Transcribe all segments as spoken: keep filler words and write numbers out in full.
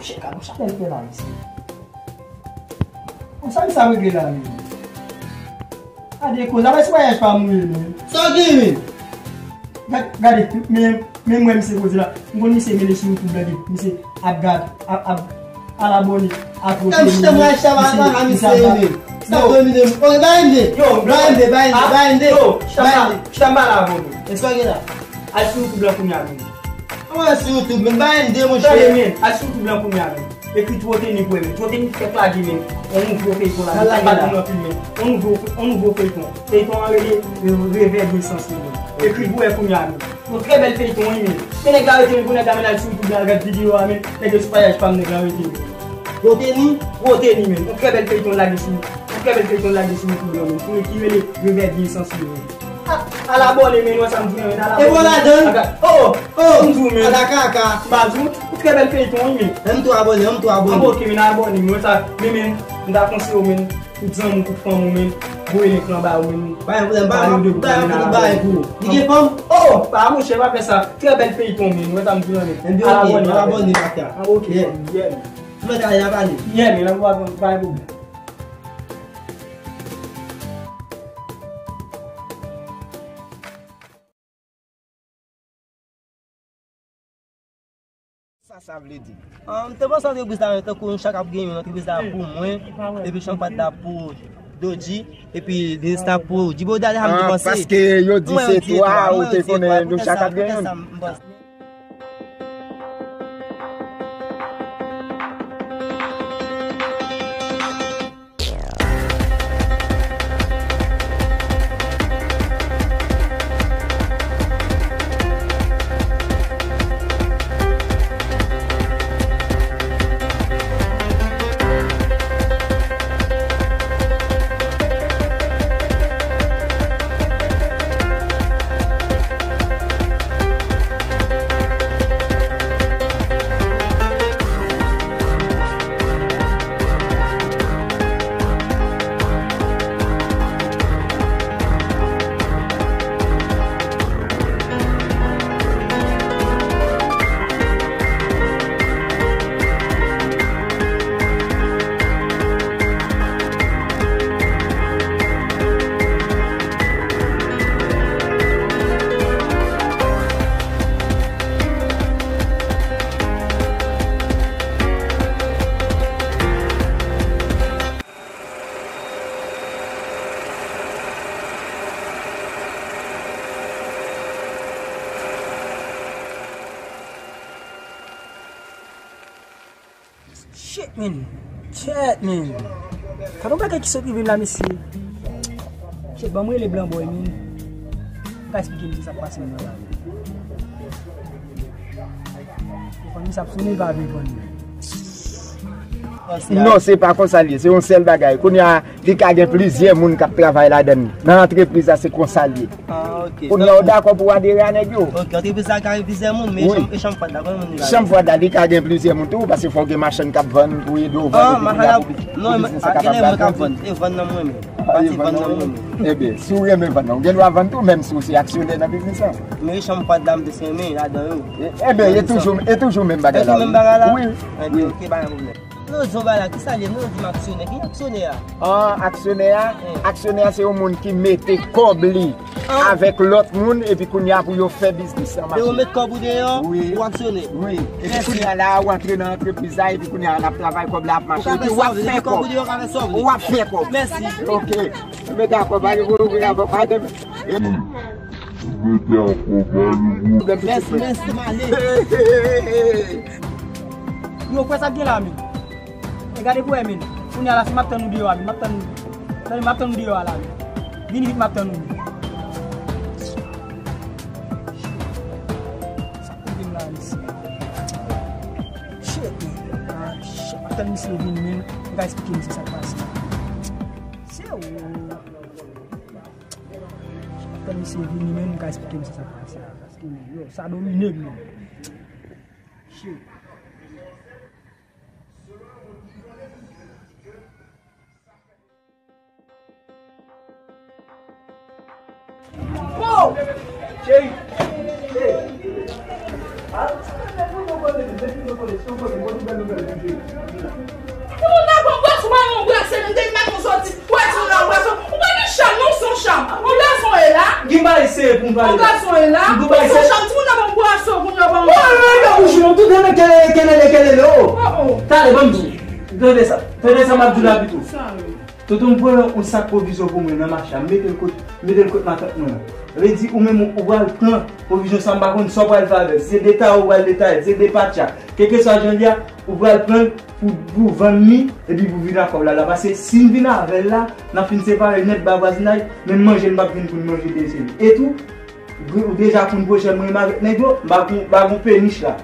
Cheka, bon, chapèl fè la, mesye. Bon, sa, sa regle la, men. Gade koze, apre se vwayaj pa m wi, men. Sa w gen, men? Gade, gade, men, men mwen, misye koze la. M konn misye mele sou YouTube la, misye ap gad, ap, ap, al abòne, ap vote. Kòm chita mwen, chita mwen, misye, misye ap gad. Sa domine m. Oke, ba M D. Yo, ba M D, ba M D, ba M D. Yo, chita m pale avè w, men. E sa w gen la? Al sou YouTube la kounye a, men. Mwen sou YouTube, men ba M D, monchè. Tande, men, al sou YouTube la kounye a, men. Ekri Twoteni pou wè, men. Twoteni fèk lage, men. On nouvo feyton la, men. Sa lage la. Anpil, men. On nouvo, on nouvo feyton. Feyton an rele, euh, Revè Byen Sanse, men. Ekri pou wè kounye a, men. Yon trè bèl feyton, wi, men. Men nèg la rete, men, pou nèg la, men, al sou YouTube la, gad videyo a, men. Nèg yo sou paj pa m, nèg la rete, men. Twoteni? Twoteni, men. Yon trè bèl feyton lage sou, yon trè bèl feyton lage sou YouTube la, men. Ki rele Revè Byen Sanse, men. A, al abòne, men, wè sa m di w, men, al abòne. E bon ladan l? Aga, oh, oh, oh, m di w, men. Ala kaka. M pa di w, yon trè bèl feyton, wi, men. An m tou abòne, an m tou abòne. An, oke, men, abòne, men, wè sa, men, men, m ta konseye w, men, tout zanmi w, tout fanmi w, men, voye link lan ba yo, men. Pa gen pwoblèm, ba, ba, ba, ba, ba, pou ou. Li gen fanm? Oh, oh, pa, monchè, pa fè sa. Trè bèl feyton, men, wè sa m di w, men. Al abòne, al abòne, papa. An, oke, yeah, men. Mwen ta ale, n a pale. Yeah, men, pa gen pwoblèm. Sa sa vle di? Ah, m te panse antrepriz la tankou yon chak ap gen yon antrepriz la pou mwen, epi chanpad la pou Dodji, epi biznis la pou Djibo. Dade sa m te panse. Paske yo di se twa, ou te konnen nou chak ap gen youn. Shit, man. Shit, man. Gade yon bagay ki sot rive m la, mesye. Shit, ban m rele Blanboy, man. M ka eksplike misye sa k pase m nan la. Telefòn misye ap sonnen, l pa vle vann. Non, se pa konsa l ye. Se yon sèl bagay. Kounye a, li ka gen plizyè moun k ap travay ladan l. Nan antrepriz la, se konsa l ye. Ah, ok. Kounye a, ou dakò pou w adere a nèg yo? Ok, antrepriz la ka gen plizyè moun, men chanm, e chanm fwad la, konbyen moun li ka gen? Chanm fwad la, li ka gen plizyè moun tou, paske fò w gen machann k ap vann pou ede w vann, epi kounye a pou biznis lan kapab pral grandi. Non, a gen lè mwen k ap vann, e vann nan mwen menm. Pati vann nan mwen menm. Ebyen, si w renmen vann nan, ou gen dwa vann tou, menm si w se aksyonè nan biznis lan. Men e chanm fwad la, m te renmen ladan yo. E, ebyen, e toujou, e toujou menm bagay la, wi. Toujou menm bagay la? Wi, wi. Ebyen, ok, pa gen pwoblèm. Nou di yon bagay la, kisa l ye? Nou di m aksyonè. Ki aksyonè a? Ah, aksyonè a? Aksyonè a se yon moun ki mete kòb li avèk lòt moun, epi kounye a pou yo fè biznis lan mache. Lè yo met kòb ou deyò, ou aksyonè. Wi. Epi kounye a la, ou antre nan antrepriz la, epi kounye a l ap travay, kòb la ap mache. Epi w ap fè kòb. Ou ap fè kòb. Mèsi. Ok. Mete akò, pa gen pwoblèm, pa gen pwoblèm. Mèsi, mèsi, m ale. Yo, kwè sa k gen la, men. E gade pou wè, men. Kounye a la, si m ap tann ou deyò a, men. M ap tann ou. Tande, m ap tann ou deyò a la, men. Vini vit, m ap tann ou, men. Sa k kote m la, mesye? Shit, men. Ah, shit. M ap tann misye vini, men. M ka eksplike misye sa k pase. Se ou. Apre misye vini, men, m ka eksplike misye sa k pase a, paske, yo, sa domine m, men. Shit. Wow! Cheri! Hey! Timoun nan pran bwès, ou pa nan bwès, se menm depi maten w soti, ou wè timoun nan bwès, ou pa gen cham, non, se yon cham. Yon gason e la. Gen bagay serye pou m pale. Yon gason e la. M gon bagay serye. Se yon cham, timoun nan pran bwès, ou kounye a pa. Oh, non, non, bouch nou, tout nan kelele, kelele, kelele, oh. Oh, oh. Tande, ban m di w. Tande sa. Tande sa m ap di w la pito. Sa, wi. Tonton m pran yon sak pwovizyon pou mwen nan mache a, m mete l kot, m mete l kot matant mwen an. Sa vle di, ou menm, ou pral pran pwovizyon sa, m pa konn sa w pral fè avè l. Si se detaye, ou pral detaye. Si se depatcha. Kèlkeswa jan l ye a, ou pral pran l pou, pou vann li, epi pou vin ak kòb la la. Paske si m vin avè l la, n ap fin separe nèt ba vwazinaj, menm manje n p ap jwenn pou n manje de seri. E tou, ou deja konn pwochèn mwen menm avèk nèg yo, m pa gon, m pa gon penich la.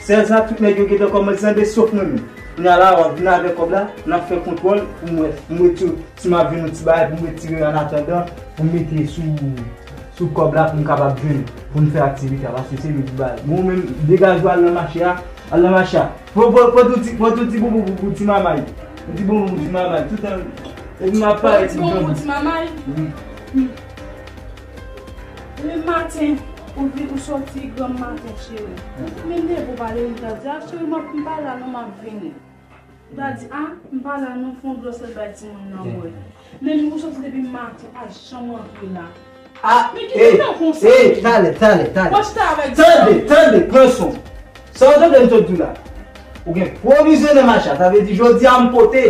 Sèl sa, tout nèg yo gentan kòmanse tande, sof mwen menm. Kounye a la, w ap vin avèk kòb la, n ap fè kontwòl pou m wè, pou m wè si, si m ap jwenn yon ti bagay, pou m retire annatandan, pou m mete sou, sou kòb la, pou m kapab jwenn, pou m fè aktivite a, paske se li ki bay. Bon, ou menm, degaje w al nan mache a, al nan mache a. Pran, pran, pran tout ti, pran tout ti bonbon pou, pou ti mamay. Yon ti bonbon pou ti mamay. Toutan, epi m ap pale ti bonbon pou ti mamay. Wi. Demen maten, ou vin, ou soti granm maten, cheri. Ou menm leve, ou pale, ou ta di, a, cheri, m ap, m pa la non, m ap vini. Ou ta di, a, m pa la non, fè yon dlo sèl bay timoun nan bwè. Men ou soti depi maten, ou pa janm rantre la. A, men ki e, bagay konsa, e, tande, tande, tande. Mwen chita avèk tande, tande, pran son. Sa w tande m sot di w la? Ou gen pwovizyon nan mache a, sa vle di jodi a m pote.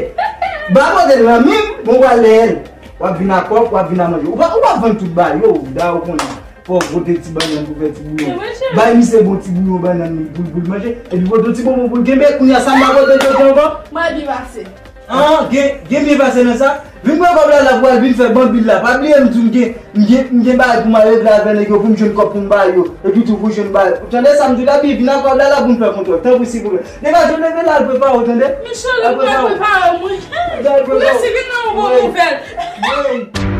Ba pote l nan men m, bon, w al dèyè l. W ap vin ak kòb, w ap vin ak manje. Ou pa, ou pa vann tout ba yo, da ou konnen. Fò w pote ti bannann pou fè ti bouyon. Bay misye bon ti bouyon bannann li pou l, pou l manje. Epi pote yon ti bonbon pou l kenbe, kounye a sa m pa pote jodi ankò. Mwen byen pase. An, gen, gen byen pase nan sa. Vin pran kòb la la pou al vin fè banbil la. Pa bliye m di w m gen, m gen, m gen bagay pou m al regle avè nèg yo pou m jwenn kòb pou m ba yo. Epi tou pou jwenn bagay. Ou tande sa m di w la, byen vin ak kòb la la pou m fè kontwòl. Tanpri silvouplè. Degaje w leve la al prepare w, tande? Michel, ou pral prepare w, mwen. Ou pral prepare w. Mèsi, vin nan yon bon nouvèl. Wi.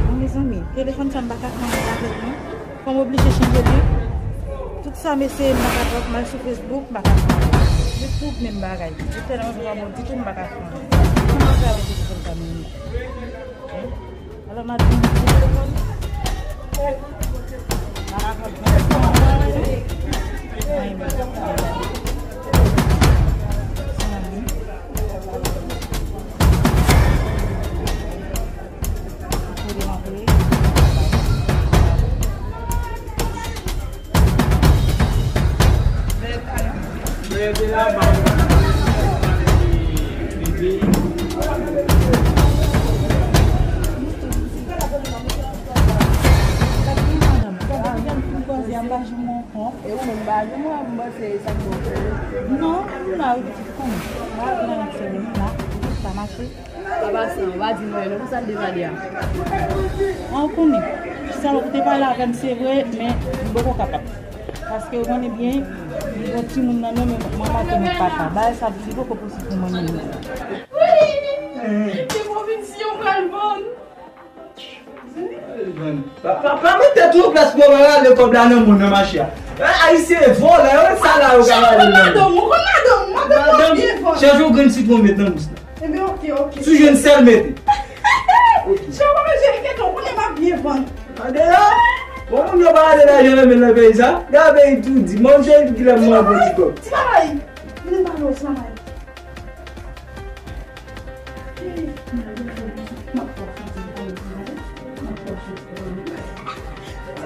Bon, mezanmi, telefòn sa m pa ka fè anyen avèk non. Fò m oblije chanje li. Tout sa m eseye, m pa kapab. M al sou Facebook, m pa ka fè anyen. YouTube, menm bagay. Yo tèlman fè pa bon ditou, m pa ka fè anyen. Kòman m fè avèk telefòn sa menm? Alò, m al jwenn telefòn. E ou menm pa jwenn mwen, m panse sa k bon fè. Non, m la wi pitit, konnen. M pa vin avèk serye, m la, tout sa mache. Pa pase, ou pa di nou non, pou sa l te pale a. An, ou konnen. Sa ou te pale avè m, se vre, men m poko kapab. Paske ou konnen byen, m gon timoun nan men m, mwen pa konnen papa. Bagay sa li poko posib pou mwen menm. Wi! Depi w vin si yo pral vann. Pa, pa, pa met tèt ou nan plas pou yo pa rale kòb la nan moun nan mache a. Eh, Ayisyen e vòlè, yo, sa la yo ka rale nan moun. Ou konn madanm ou, madanm ou, madanm ou ap byen vann. Chèche yon grenn sitwon met nan bous la. Ebyen, oke, oke. Si w jwenn sèl, mete. Oke. Chèche yon grenn sitwon, konnen m ap byen vann. Tande la? Bon, moun yo pa rale lajan nan men l nan peyi sa. Gade peyi tou di. Manje ki lè mwen bon ti kòb. Ti mamay. Vin pale w, ti mamay.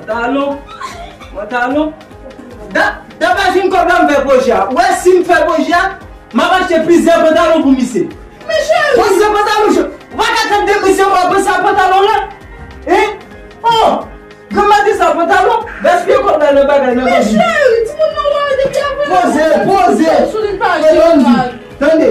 Pantalon, pantalon. Da, da pa fin kòb la m fè pwojè a. Ou wè si m fè pwojè a, m ap achte plizyè pantalon pou misye. Plizyè pantalon, je, ou pa ka tann de misye, ou pa panse a pantalon la? Hein? Oh! Granm maten sa pantalon, gaspiye kòb la nan bagay nan bandi. Poze, poze. Tande.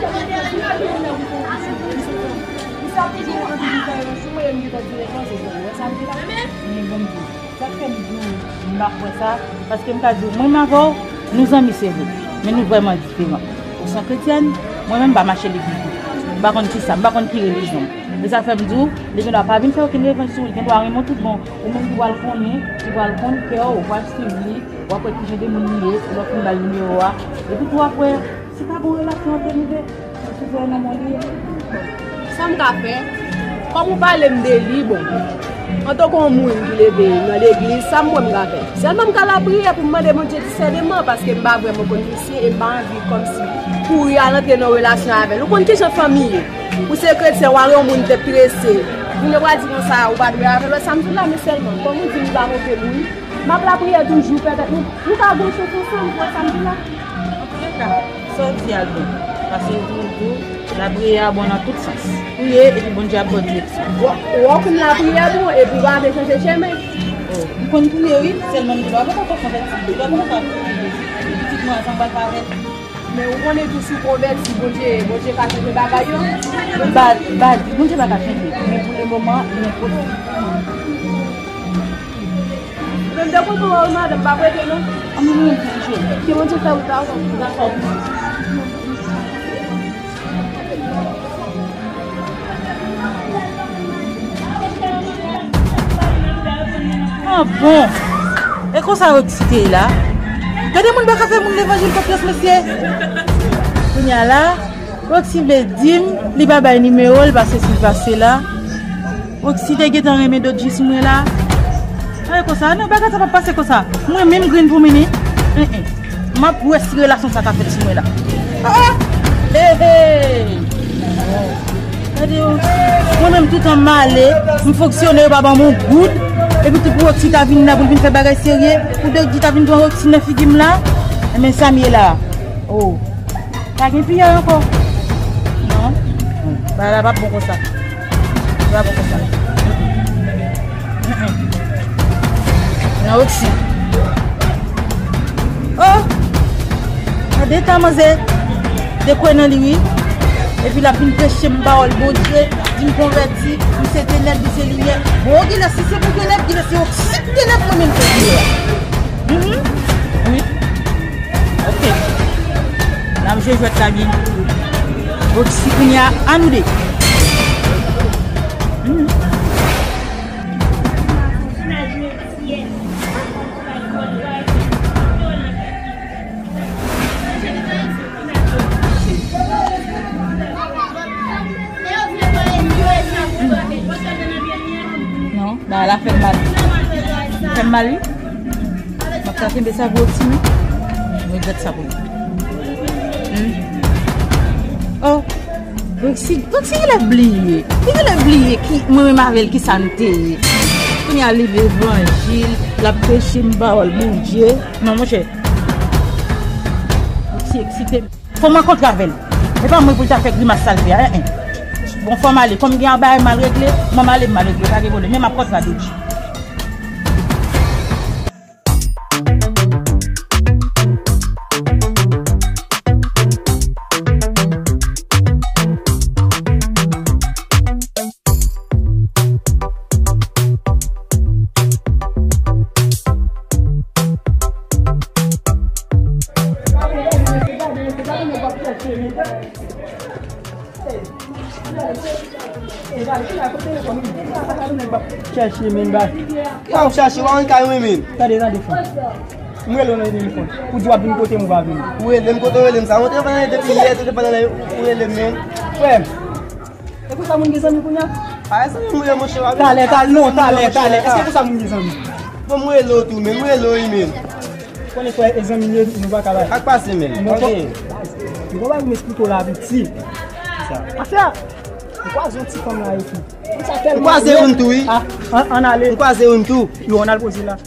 Sa toujou anvi di sa yo sou mwen, m gentan di reponn se sa. Wè sa m di la? Men bon m di. Sa k fè m di w m pa kwè sa, paske m ka di w, mwen menm avè w, nou zanmi se vre, men nou vrèman diferan. Ou se yon kretyèn, mwen menm m pa mache legliz tou. M pa konn kisa, m pa konn ki relijyon. E sa fè m di w, li gendwa pa vin fè okenn revanj sou ou, li gendwa renmen w tout bon. Ou menm ki pral konnen, ki pral konn kè w, ou pral swiv li, w ap wè ki jan de moun li ye, lè w fin ba l nimewo a. Epi tou w ap wè, Pa bon relasyon ant nou de. Mwen toujou nan mwen li. Sa m ka fè? Kòm ou pale m de li, bon. Antanke yon moun ki leve nan legliz, sa m wè m ka fè? Sèlman m ka lapriyè pou m mande Bondye disèneman, paske m pa vrèman konn misye e m pa anvi kòmsi kouri al antre nan relasyon avè l. Ou konn kijan fanmi ye. Ou se kretyen, w a wè yon moun te prese. Moun yo pral di konsa, ou pa dwe avè l. Wè sa m di w la, men sèlman, kòm ou di m li pa move moun, m ap lapriyè toujou, pètèt nou, nou ka gon chans ansanm, ou wè sa m di w la. Antouleka, sa w di a bon. Paske yo toujou di w, lapriyè a bon nan tout sans. Priye, epi Bondye ap ba w direksyon. Ou, ou konn lapriyè bon, epi w pa vle chanje chemen. Oh, m konn priye, wi, sèlman m di w, pa poko konvèti, m di w, pa poko konvèti. Pitit mwen, sa m pral fè avè l. Men ou konnen tou si w konvèti, Bondye, Bondye ka chanje bagay yo. Ba, ba, Bondye pa ka chanje, men pou le moman, li enposib. Men m te kontan wè w, madanm, pa prete non. An, mwen menm tou, Bondye. Ke Bondye fè wout la pou ou. Dakò. Ah bon? E konsa Roxy te ye la? Gade moun pa ka fè moun levanjil konfyans, mesye. Kounye a la, Roxy vle di m li pa bay nimewo l, pase si l pase la. Roxy te gentan renmen dòt jis mwen la. Ay konsa, non, bagay sa p ap pase konsa. Mwen menm green pou mini. En, en. M ap wè si relasyon sa ka fèt sou mwen la. Ah, ah! Hey, hey! Gade yo. Mwen menm toutan m ale, m fonksyone, yo pa ban m yon goud. Epi tout pou Roxy ta vin la pou l vin fè bagay serye. Pou Doggy ta vin pran Roxy nan figi m la. Enben sa m ye la. Oh. Pa gen piyay ankò. Non. Bagay la p ap bon konsa. Li pa bon konsa. Mm, mm. Non, Roxy. Oh! Gade tan manzè. Te kwè nan li, wi. Epi l ap vin preche m pawòl Bondye, di m konvèti, m se tenèb, li se limyè. Bon, genlè si se pou tenèb, genlè se Roxy k tenèb, mwen menm se limyè. Mhm. Wi. Ok. N ap jwe jwèt la byen. Roxy, kounye a, a nou de. Hmm. Non, bagay la fè m mal. Fè m mal, wi. M ap ka kenbe sa pou Roxy, wi. M regrèt sa pou li. Hmm. Oh, Roxy, Roxy genlè bliye. Li genlè bliye ki, mwen menm avè l, ki sa n te ye. Kounye a, li levanjil, l ap preche m pawòl Bondye. Non, monchè. Roxy eksite m. Fò m rankontre avè l. E pa mwen pou l ta fè grimas sa l fè a, en, en. Bon, fò m ale. Kòm gen yon bagay m al regle, mwen m ale, m al regle, pa gen pwoblèm. Men m ap kontre a Dodji. Chèche, men, ba. Sa w chache, w a yon kay, wi, men. Tande, tande, frè. M rele w nan telefòn. Ou di w ap vin kote m, ou pa vin. Ou rele m kote w rele m sa. Mwen te fè depi yè, te fè ou rele m, men. Frè m. E pou sa moun gen zanmi kounye a? A, e zanmi m ye, monchè, w ap. Talè, talè, non, talè, talè. Èske pou sa moun gen zanmi? Bon, m rele w tou, men, m rele w, wi, men. Konnen frè e zanmi m ye, nou pa ka bay. Ak pase, men. Bon, m konn pa vin eksplike w la, piti. Afè a, m kwaze yon ti fanm la epi. M kwaze youn tou, wi. A, an, an ale. M kwaze youn tou. Yo, an al poze la.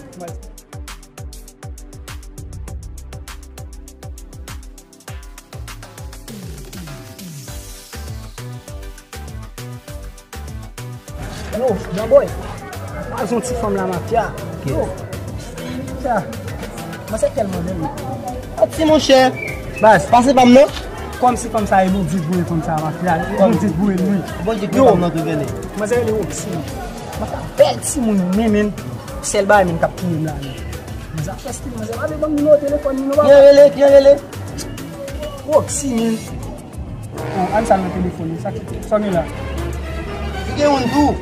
Yo, John Boy. Mwen se yon ti fanm la mafya. Yo. Sa. Mwen se tèlman menm. Pati monchè. Baz. Pase pa m non. Kòm si fanm sa e Bondye k voye fanm sa mafya. Bondye k voye l wi. Bondye k voye fanm nan tou vini. Mwen se rele Roxy. Mwen se bèl timoun men men. Sèl bagay menm k ap touye m la menm. Mwen se ap fè stil, mwen se pa vle ban m nimewo telefòn li non papa. Kijan rele, kijan rele? Roxy menm. Oh, ann sa nan telefòn li, sa ki, sa w gen la? Li gen youn tou.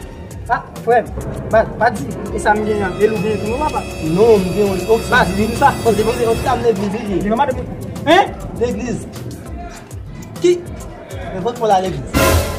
Ah, frè m, pa, pa di, e sa m gen an, e l ou gen tou non papa? Non, m gen youn. Baz, di m sa. Bon, se bon, se yon ti tab legliz li ye. Li gen madanm. Hein? Legliz. Ki? Men vant mwen la legliz.